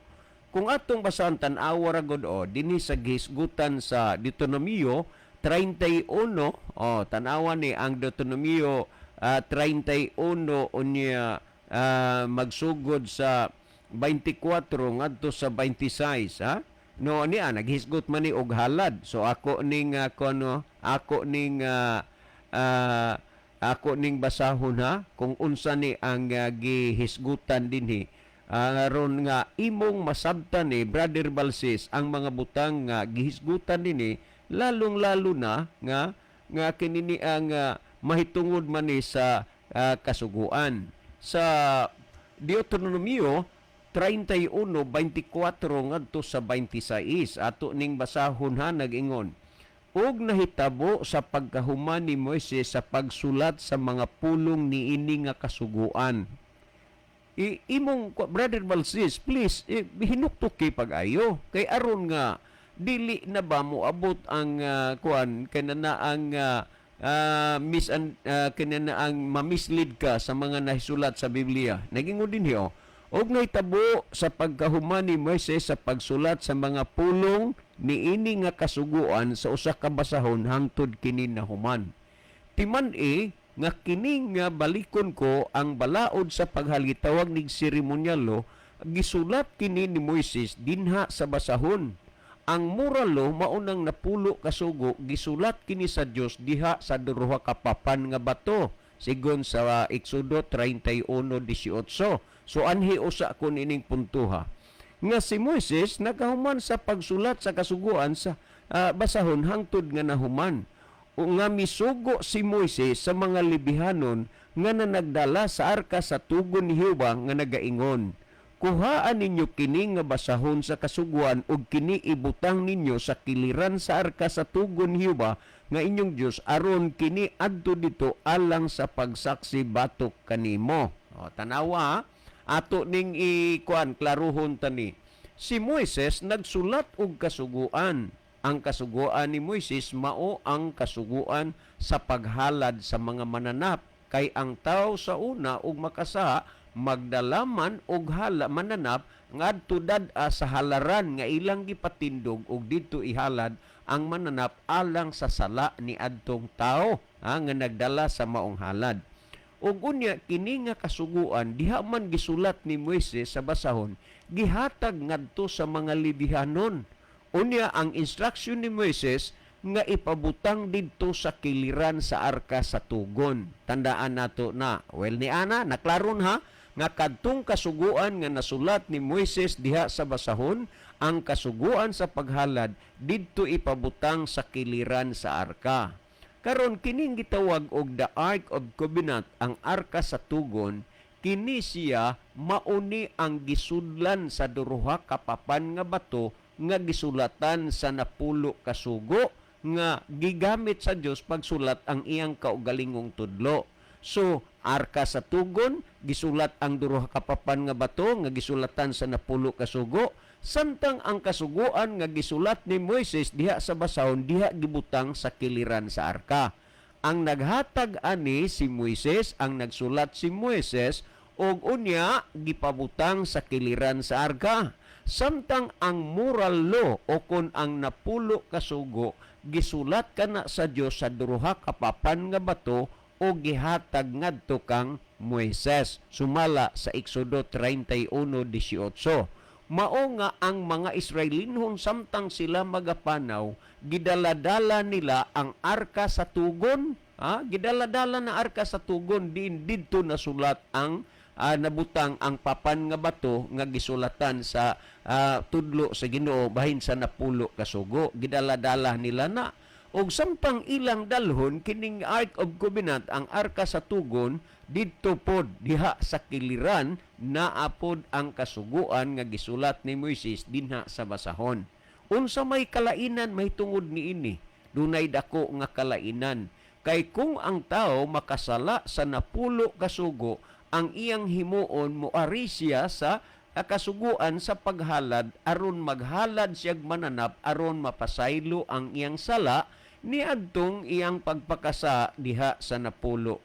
S1: Kung atong basahan, tan-awa ra gud o, dinhi sa gihisgutan sa Deuteronomio 31, oh, tan-awa ni ang Deuteronomio 31, unya magsugod sa 24 ngadto sa 26, ha. No, niya naghisgot man ni og halad. So ako ning kuno, ako ning basahon, ha, kung unsa ni ang gihisgutan dinhi aron nga imong masabtan ni Brother Balsis ang mga butang nga gihisgutan dinhi, lalong-lalo na nga nga kini ni ang mahitungod man ni sa kasuguan sa Deuteronomio 31:24 ngadto sa 26. Ato ning basahon, ha. Nag-ingon, "Ug nahitabo sa pagkahuman ni Moises sa pagsulat sa mga pulong niini nga kasuguan." Imong Brother Balsis, please, hinuktok kay pag-ayo kay aron nga dili na ba moabot ang kuan kanana ang mis kanana ang ma-mislead ka sa mga nahisulat sa Biblia. Nagingon din hiyo, "Og nahitabo sa pagkahuman ni Moises sa pagsulat sa mga pulong niini nga kasuguan sa usa ka basahon hangtod kini nahuman." Timan-i nga kini nga balikon ko ang balaod sa paghalad, tawag nig seremonyalo, gisulat kini ni Moises dinha sa basahon. Ang moralo, maunang 10 ka sugo, gisulat kini sa Dios diha sa duha ka papan nga bato sigon sa Exodo 31:18. So anhi usa kun ining puntuha nga si Moises nagahuman sa pagsulat sa kasuguan sa basahon hangtod nga nahuman. O nga misugo si Moises sa mga Lebihanon nga nanagdala sa arka sa tugon ni Jehova nga nagaingon, "Kuhaan ninyo kini nga basahon sa kasuguan ug kini ibutang ninyo sa kiliran sa arka sa tugon ni Jehova nga inyong Dios aron kini adto dito alang sa pagsaksi batok kanimo." O, tanawa ha? Ato ning ikuan, klaruhon tani. Si Moises nagsulat og kasuguan. Ang kasuguan ni Moises mao ang kasuguan sa paghalad sa mga mananap, kay ang tao sa una og makasaha, magdalaman og hala mananap ngadto dad-a sa halaran nga ilang gipatindog og didto ihalad ang mananap alang sa sala ni adtong tao, ha, nga nagdala sa maong halad. Ug unya kini nga kasuguan, diha man gisulat ni Moises sa basahon, gihatag ngadto sa mga Lebihanon. Unya ang instruction ni Moises nga ipabutang didto sa kiliran sa arka sa tugon. Tandaan nato na. Well, ni ana naklaron ha. Nga kadtong kasuguan nga nasulat ni Moises diha sa basahon, ang kasuguan sa paghalad, didto ipabutang sa kiliran sa arka. Karon, kining gitawag og the Ark of Covenant, ang arka sa tugon, kini siya mauni ang gisudlan sa duha ka papan nga bato nga gisulatan sa 10 kasugo nga gigamit sa Dios pagsulat ang iyang kaugalingong tudlo. So, arka sa tugon, gisulat ang duha ka papan nga bato nga gisulatan sa 10 kasugo, samtang ang kasuguan nga gisulat ni Moises diha sa basahon, diha gibutang sa kiliran sa arka. Ang naghatag ani si Moises, ang nagsulat si Moises, ug unya gipabutang sa kiliran sa arka. Samtang ang moral law o kon ang 10 kasugo, gisulat kana sa Dios sa duha ka papan nga bato o gihatag ngadto kang Moises sumala sa Exodo 31:18. Mao nga ang mga Israelinhon, samtang sila magapanaw, gidaladala nila ang arka sa tugon, ha? Gidaladala na arka sa tugon din didto nasulat ang nabutang ang papan nga bato nga gisulatan sa tudlo sa Ginoo bahin sa 10 kasugo. Gidaladala nila na, ug samtang ilang dalhon kining Ark of Covenant, ang arka sa tugon, didto pod diha sa kiliran naa pod ang kasuguan nga gisulat ni Moises dinha sa basahon. Unsa may kalainan mahitungod niini? Dunay dako nga kalainan, kay kung ang tao makasala sa 10 kasugo, ang iyang himuon, moari siya sa kasuguan sa paghalad aron maghalad siyag mananap aron mapasaylo ang iyang sala niadtong iyang pagpakasa diha sa 10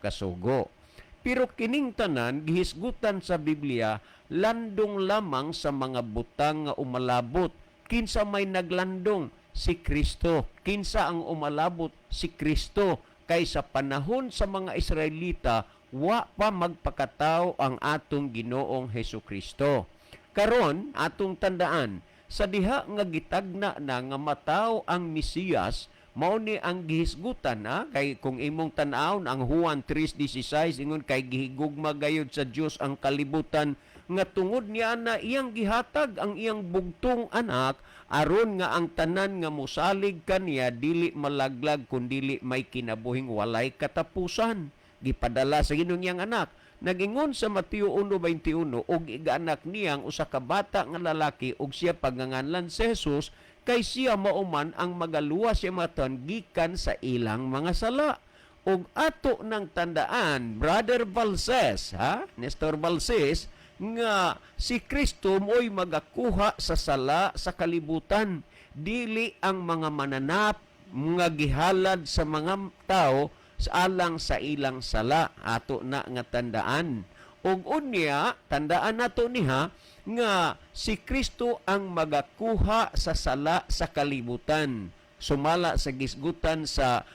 S1: kasugo. Pero kining tanan gihisgutan sa Biblia landong lamang sa mga butang nga umalabot. Kinsa may naglandong? Si Kristo. Kinsa ang umalabot? Si Kristo. Kay sa panahon sa mga Israelita, wa pa magpakatao ang atong Ginoong Hesus Kristo. Karon, atong tandaan, sa diha nga gitagna na nga mataw ang Mesiyas, mao ni ang gihisgutan, ha? Kay kung imong tan-awon ang Juan 3:16, ingon kay gihigugma gayud sa Dios ang kalibutan nga tungod niya na iyang gihatag ang iyang bugtong anak aron nga ang tanan nga mosalig kaniya dili malaglag kundili may kinabuhing walay katapusan. Gipadala sa Ginoo iyang anak. Nagingon sa Mateo 1:21, og igaanak niyang usa ka bata nga lalaki ug siya pagngangalan si Jesus, kay siya mauman ang magaluwas sa matan gikan sa ilang mga sala. Ug ato nang tandaan, Brother Valses, ha? Nestor Valses, nga si Kristo mo'y magakuha sa sala sa kalibutan. Dili ang mga mananap nga gihalad sa mga tao sa alang sa ilang sala. Ato na nga tandaan. Ug unya, tandaan nato niha nga si Kristo ang magakuha sa sala sa kalibutan. Sumala sa gisgutan sa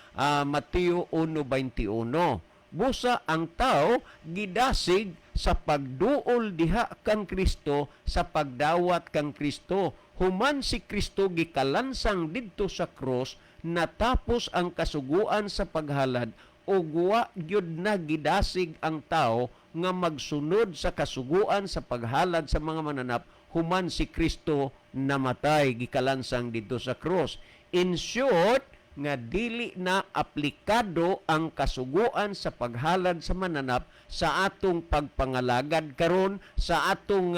S1: Mateo 1:21. Busa ang tao gidasig sa pagduol diha kang Kristo, sa pagdawat kang Kristo. Human si Kristo gikalansang didto sa krus, natapos ang kasuguan sa paghalad ug wa gyud na gidasig ang tao nga magsunod sa kasuguan sa paghalad sa mga mananap human si Kristo namatay, gikalansang didto sa krus. In short, nga dili na aplikado ang kasuguan sa paghalad sa mananap sa atong pagpangalagad karon, sa atong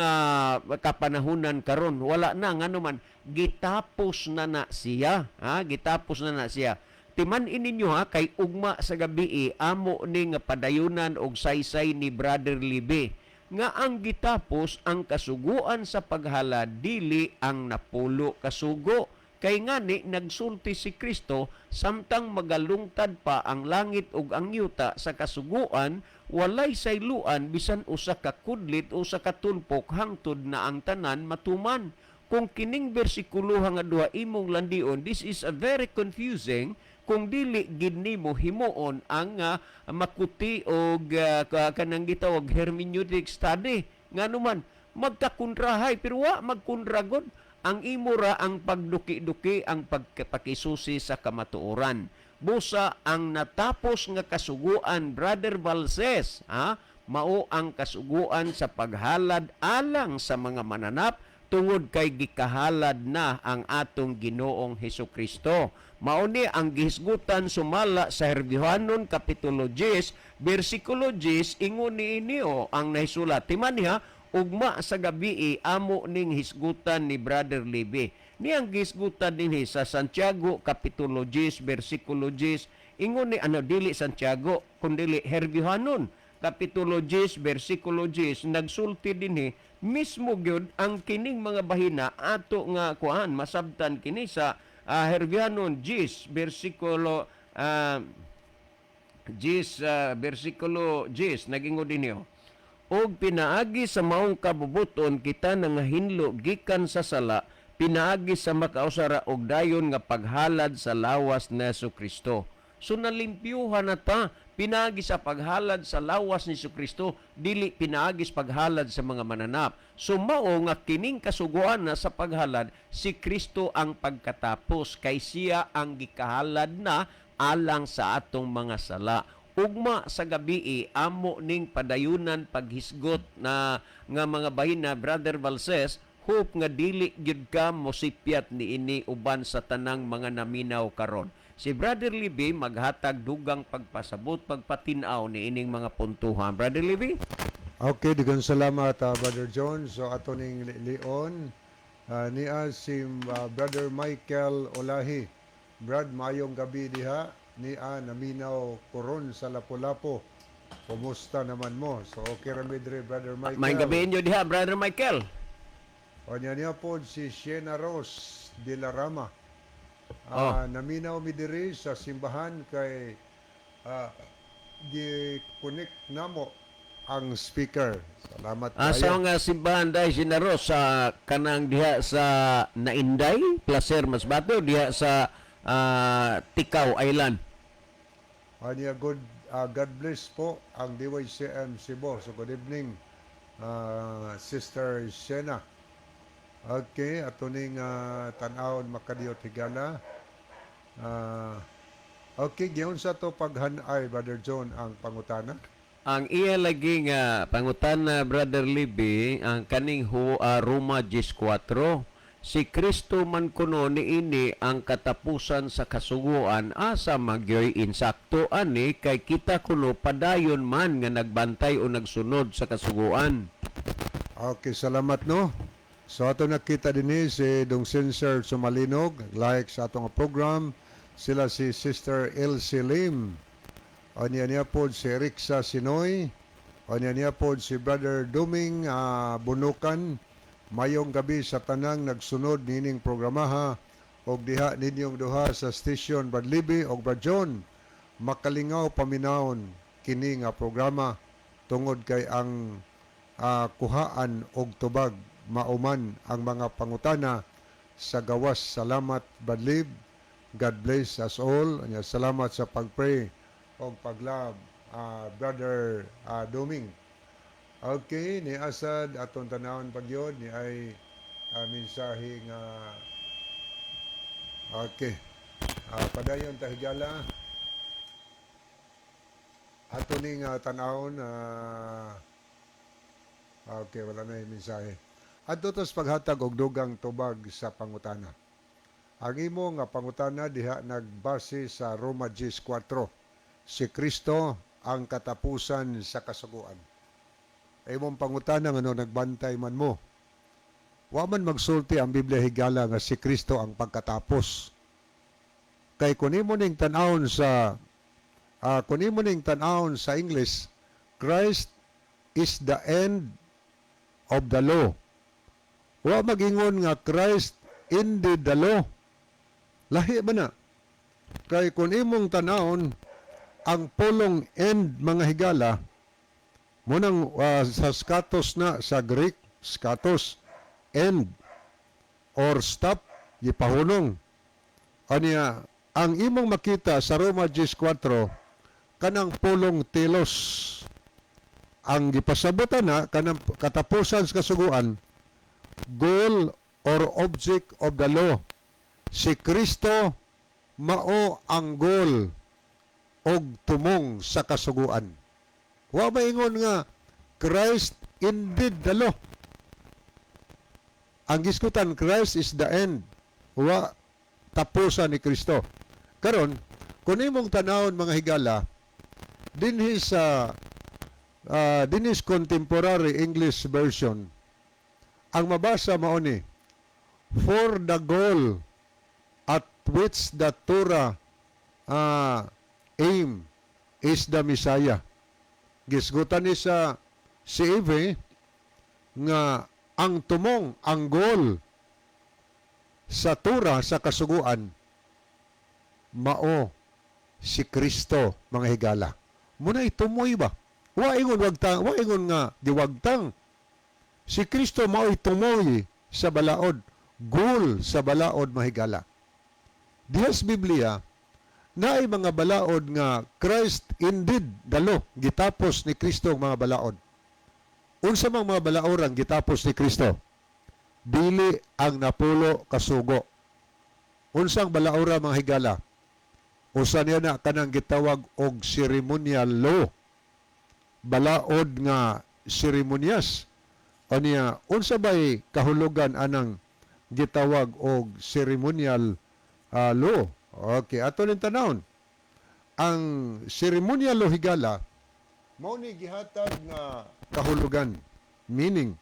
S1: kapanahunan karon. Wala na, ngano man gitapos na na siya, ha? Gitapos na na siya. Timan ninyo ha, kay ugma sa gabi amo ni nga padayunan og saysay ni Brother Libe nga ang gitapos ang kasuguan sa paghalad, dili ang 10 kasugo. Kay ngani nagsulti si Kristo, samtang magalungtad pa ang langit ug ang yuta sa kasuguan, walay sayluan bisan usa ka kudlit o sa katulpok hangtod na ang tanan matuman. Kung kining bersikulo nga duha imong landion, this is a very confusing kung dili gid nimo himuon ang makuti og kanang gitawag hermeneutic study. Ngano man magkakontrahay, pero wa magkontra gud. Ang imo ra ang pagduki-duki, ang pagpakisusi sa kamatuoran. Busa ang natapos nga kasuguan, Brother Valses, ha, Mao ang kasuguan sa paghalad alang sa mga mananap tungod kay gikahalad na ang atong Ginoong Hesukristo. Mao ni ang gihisgutan sumala sa Herbiohanon kapitulo 10 bersikulo 10. Ingon niini o ang nahisulat. Timan niya, ugma sa gabi amo ning hisgutan ni Brother Libby. Ni ang gihisgutan dinhi sa Santiago kapitulo 10 bersikulo 10. Ingon ni ano, dili Santiago kundili Herbiohanon kapitulo 10 bersikulo 10, nagsulti dinhi mismo gyud ang kining mga bahina ato nga kuan masabtan kini sa Herbiohanon 10 bersikulo 10, bersikulo 10. Nagingon dinhi, "Og pinaagi sa maong kabubuton kita nangahinlo gikan sa sala pinaagi sa makausara og dayon nga paghalad sa lawas ni Kristo." So nalimpyuhan na ta pinaagi sa paghalad sa lawas ni Kristo, dili pinaagi sa paghalad sa mga mananap. So mao nga kining kasuguan na sa paghalad, si Kristo ang pagkatapos kay siya ang gikahalad na alang sa atong mga sala. Ugma sa gabi amo ning padayunan paghisgot na nga mga bahina, Brother Valses. Hope nga dili gyud ka mosipyat niini uban sa tanang mga naminaw karon. Si Brother Libby maghatag dugang pagpasabot, pagpatin-aw niining mga puntuhan. Brother Libby.
S2: Okay, daghang salamat, Brother John. So ato ning Leon, niya si Brother Michael Olahi. Brad, mayong gabi diha. Niya naminaw koron sa Lapu-Lapu. Kumusta naman mo? So okay ra mi diri, Brother Michael.
S1: May gabi inyo diha, Brother Michael.
S2: O niya niya po si Shena Rose de la Rama. Naminaw mi diri sa simbahan kay gi-connect namo ang speaker. Salamat
S1: Asa
S2: kaayo.
S1: nga simbahan dahil si Naro, sa kanang diha sa Nainday, Placer, Masbate, o diha sa Ticao Island?
S2: Anya good, God bless po ang DYCM Cebu. So good evening, Sister Shena. Okay, ato ning tan-awon makadiyot higala. Okay, giyon sa to paghanay, Brother John, ang pangutana.
S1: Ang iya lagi nga pangutana, Brother Libby, ang kaning Roma 10:4. Si Kristo man kuno niini ang katapusan sa kasuguan, asa magyoy insakto ani kay kita kuno padayon man nga nagbantay o nagsunod sa kasuguan?
S2: Okay, salamat, no. So ato nakita dinhi si Dong Sensor Sumalinog, like sa atong program, sila si Sister Elsie Lim. Anya niya po si Rixa Sinoy. Anya niya po si Brother Duming Bunukan. Mayong gabi sa tanang nagsunod nining programaha og diha ninyong duha sa station, Brad Libby og Brad John. Makalingaw paminawon kini nga programa tungod kay ang kuhaan og tubag mauman ang mga pangutana sa gawas. Salamat, Brad Lib. God bless us all. Anya, salamat sa pagpray og paglove, Brother Duming. Okay, ni Asad atong tanawon pagyod ni ay mensahe nga. Okay. Padayon ta higala. Ato ning tan-awon, okay, wala na yung mensahe. Adto tas paghatag og dugang tubag sa pangutana. Ang imo nga pangutana diha nagbase sa Roma 10:4. Si Kristo ang katapusan sa kasuguan. Imong pangutana ngano nagbantay man mo. Wa man magsulti ang Biblia higala nga si Kristo ang pagkatapos. Kay kun imo ning tan-awon sa English, "Christ is the end of the law." Wa magingon nga "Christ ended the law." Lahi ba na? Kay kun imong tan-awon ang pulong "end", mga higala, munang sa skatos na sa Greek, skatos, end or stop, gipahunong. Anya, ang imong makita sa Roma 10:4, kanang pulong telos ang gipasabutan na kanang katapusan sa kasuguan, goal or object of the law. Si Kristo mao ang goal og tumong sa kasuguan. Wa maingon nga Christ ended the law. Ang gisgutan, Christ is the end. Wa tapusan ni Kristo. Karon, kung imong tanawon, mga higala, dinhi sa Contemporary English Version, ang mabasa mao ni, "For the goal at which the Torah aim is the Messiah." Gisgutan ni sa CEV nga ang tumong, ang goal sa Torah, sa kasuguan, mao si Kristo, mga higala. Muna itumoy ba? Wa ingon wagtang, wa ingon nga giwagtang. Si Kristo mao itumoy sa balaod, goal sa balaod, mahigala. Diha sa Biblia, naay mga balaod nga Christ ended the law, gitapos ni Kristo ang mga balaod. Unsa mang mga balaoran gitapos ni Kristo? Dili ang 10 ka sugo. Unsang balaora, mga higala? Usa niya na kanang gitawag og ceremonial law. Balaod nga seremonyas. Aniya, unsa bay kahulugan anang gitawag og ceremonial law? Okay, ato ning tanawon. Ang ceremonial law, higala, mao ni gihatag nga kahulugan. Meaning,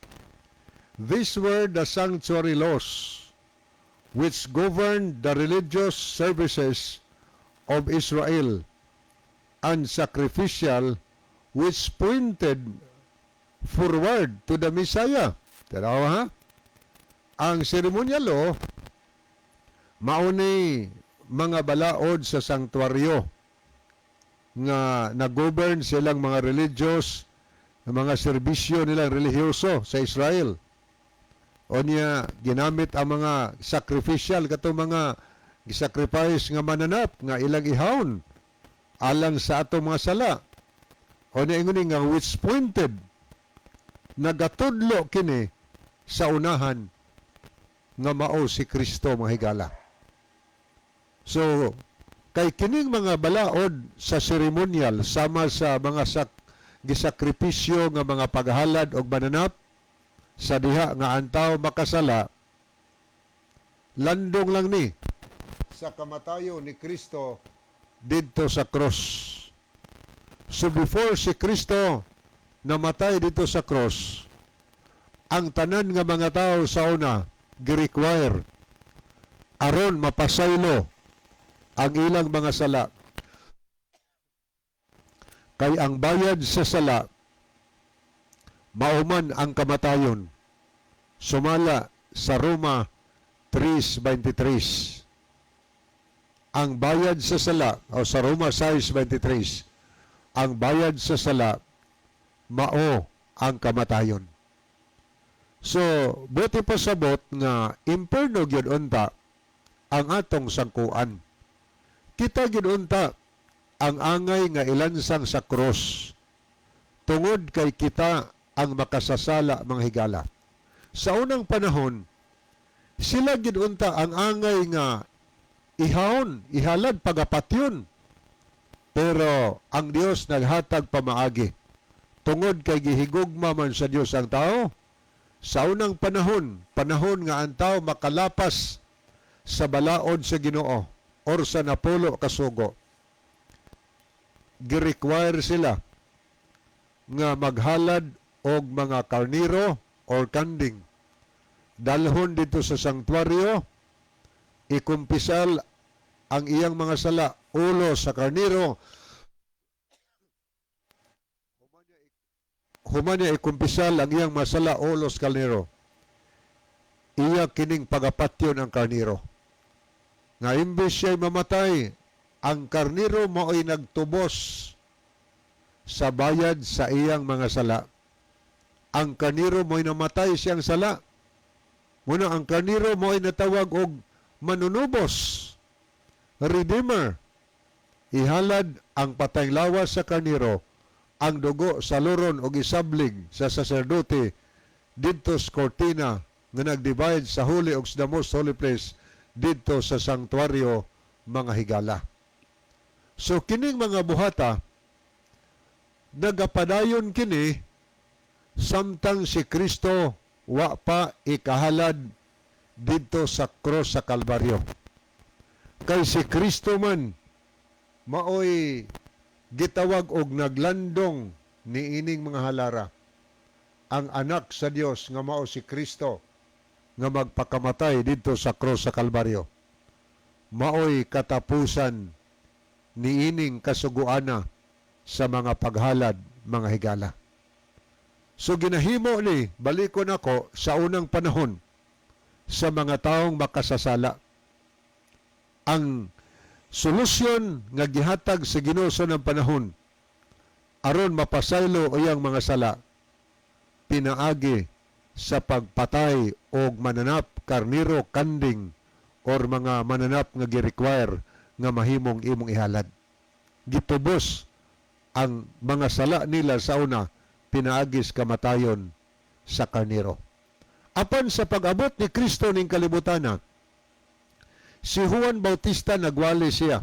S2: these were the sanctuary laws which governed the religious services of Israel and sacrificial which pointed forward to the Messiah. Tanaw ha? Ang ceremonial law, mao ni mga balaod sa sanktuaryo nga nag-govern silang mga religious, mga serbisyo nilang relihiyoso sa Israel. O niya, ginamit ang mga sacrificial, katong mga gisacrifice nga mananap nga ilang ihawon alang sa atong mga sala. O niya, ingon nga which pointed, nagatudlo kini sa unahan nga mao si Kristo, mga higala. So, kay kining mga balaod sa ceremonial sama sa mga gisakripisyo nga mga paghalad og mananap sa diha nga ang tao makasala, landong lang ni sa kamatayon ni Kristo didto sa cross. So before si Kristo namatay dito sa cross, ang tanan nga mga tao sa una gi-require aron mapasaylo ang ilang mga sala. Kay ang bayad sa sala mao man ang kamatayon. Sumala sa Roma 3:23. Ang bayad sa sala, o sa Roma 6:23, ang bayad sa sala mao ang kamatayon. So, buot ipasabot nga imperno gyud unta ang atong sangkuan. Kita gyud unta ang angay nga ilansang sa cross tungod kay kita ang makasasala, mga higala. Sa unang panahon, sila gyud unta ang angay nga ihawon, ihalad, pagapatyon. Pero ang Dios naghatag pamaagi. Tungod kay gihigugma man sa Dios ang tao, sa unang panahon, panahon nga ang tao makalapas sa balaod sa Ginoo or sa 10 ka sugo, gi-require sila nga maghalad og mga karniro or kanding. Dalhon dito sa sanktuaryo, ikumpisal ang iyang mga sala, ulo sa karniro. Human niya ikumpisal ang iyang mga sala, ulo sa karniro. Iya kining pagapatyon ang karniro. Nga imbes siya'y mamatay, ang karniro mao'y nagtubos sa bayad sa iyang mga sala. Ang karniro mo'y namatay siyang sala. Muna ang karniro mo'y natawag og manunubos, redeemer. Ihalad ang patayng lawas sa karniro, ang dugo sa luron og isablig sa saserdote didto sa kortina nga nag-divide sa holy og sa the most holy place didto sa sanktuaryo, mga higala. So kining mga buhata nagapadayon kini. Samtang si Kristo wa pa ikahalad didto sa cross sa Kalbaryo. Kay si Kristo man maoy gitawag og naglandong niining mga halara. Ang anak sa Dios nga mao si Kristo nga magpakamatay didto sa cross sa Kalbaryo, maoy katapusan niining kasuguana sa mga paghalad, mga higala. So ginahimo ni, balikon ako sa unang panahon sa mga taong makasasala. Ang solusyon nga gihatag sa Ginoo sa ng panahon aron mapasaylo iyang mga sala, pinaagi sa pagpatay og mananap, karniro, kanding or mga mananap nga gi-require nga mahimong imong ihalad. Gitubos ang mga sala nila sa una pinaagis kamatayon sa karniro. Apan sa pag-abot ni Kristo ning kalibutana, si Juan Bautista nagwali siya.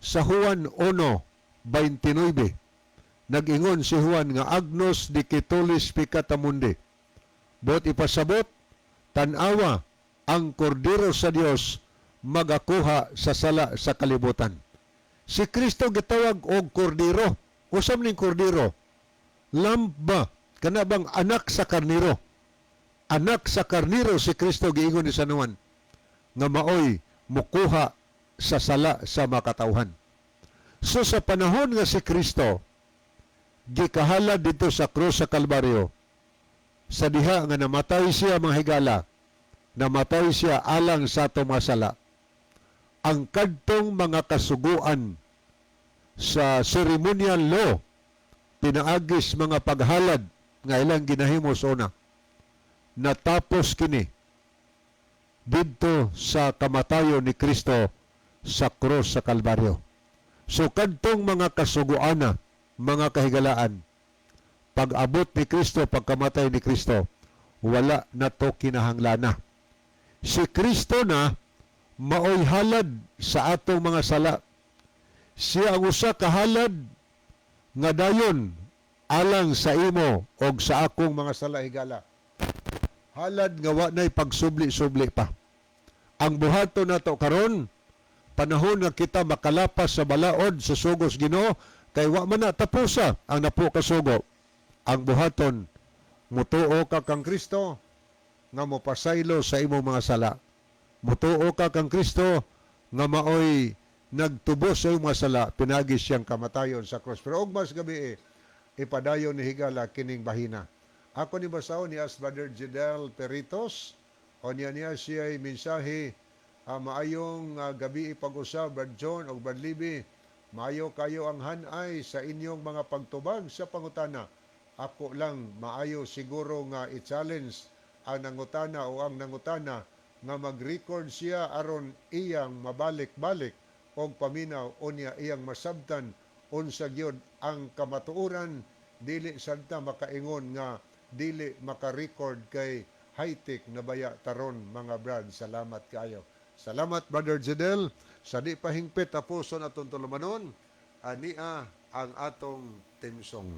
S2: Sa Juan 1:29, nag-ingon si Juan nga "Agnos dicitolis peccata mundi." Buot ipasabot, tan-awa ang kordero sa Dios magakuha sa sala sa kalibutan. Si Kristo gitawag og kordero. Unsa man ning kordero? Lamb ba? Kana bang anak sa karniro? Anak sa karniro si Kristo giingon ni San Juan nga maoy mukuha sa sala sa makatawhan. So sa panahon nga si Kristo gikahalad didto sa krus sa Kalbaryo, sa diha nga namatay siya, mga higala, namatay siya alang sa atong mga sala. Ang kadtong mga kasuguan sa ceremonial law pinaagis mga paghalad nga ilang ginahimo sa una, natapos kini didto sa kamatayon ni Kristo sa krus sa Kalbaryo. So kadtong mga kasuguana, mga kahigalaan, pag-abot ni Kristo, pagkamatay ni Kristo, wala na to kinahanglana. Si Kristo na maoy halad sa atong mga sala. Siya ang usa ka halad nga dayon alang sa imo og sa akong mga sala, higala. Halad nga wa na'y pagsubli-subli pa. Ang buhaton nato karon, panahon nga kita makalapas sa balaod sa sugos Ginoo, kay wa man na tapusa ang napo ka sugo. Ang buhaton, mutuo ka kang Kristo nga mopasaylo sa imong mga sala. Mutuo ka kang Kristo nga maoy nagtubos sa imong mga sala pinaagi siyang kamatayon sa cross. Pero og mas gabi eh, ipadayon ni, higala, kining bahina. Ako ni basahon ni as Brother Jidel Peritos o niya niya siya ay mensahe. Maayong gabi pag-usab, Brad John o Brad Libby. Maayo kayo ang hanay sa inyong mga pagtubag sa pangutana. Ako lang, maayo siguro nga i-challenge ang nangutana o ang nangutana nga mag-record siya aron iyang mabalik-balik og paminaw unya iyang masabtan unsa gyud ang kamatuoran, dili sadta makaingon nga dili maka-record kay high-tech na baya taron, mga brad. Salamat kayo. Salamat, Brother Jidel. Sa di pa hingpit tapuson atong tulumanon, ania ang atong theme song.